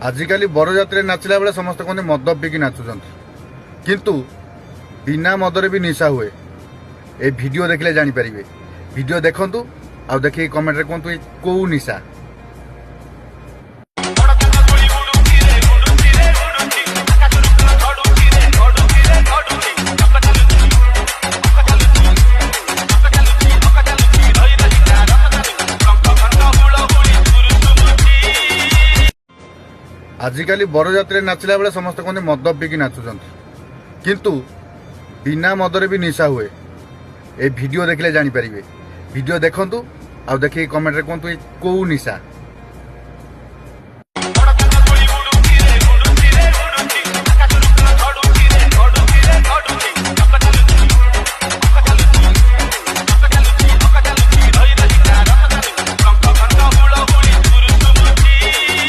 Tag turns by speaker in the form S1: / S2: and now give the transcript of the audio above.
S1: ଆଜିକାଲି ବରଯାତ୍ରୀରେ ନାଚିଲା ବେଳେ ସମସ୍ତେ କୁହନ୍ତି ମଦ ପିଇକି ନାଚୁଛନ୍ତି, କିନ୍ତୁ ବିନା ମଦରେ ବି ନିଶା ହୁଏ। ଏ ଭିଡ଼ିଓ ଦେଖିଲେ ଜାଣିପାରିବେ। ଭିଡ଼ିଓ ଦେଖନ୍ତୁ ଆଉ ଦେଖିକି କମେଣ୍ଟରେ କୁହନ୍ତୁ ଏ କୋଉ ନିଶା। ଆଜିକାଲି ବରଯାତ୍ରୀରେ ନାଚିଲା ବେଳେ ସମସ୍ତେ କୁହନ୍ତି ମଦ ପିଇକି ନାଚୁଛନ୍ତି, କିନ୍ତୁ ବିନା ମଦରେ ବି ନିଶା ହୁଏ। ଏ ଭିଡ଼ିଓ ଦେଖିଲେ ଜାଣିପାରିବେ। ଭିଡ଼ିଓ ଦେଖନ୍ତୁ ଆଉ ଦେଖିକି କମେଣ୍ଟରେ କୁହନ୍ତୁ ଏ କୋଉ ନିଶା।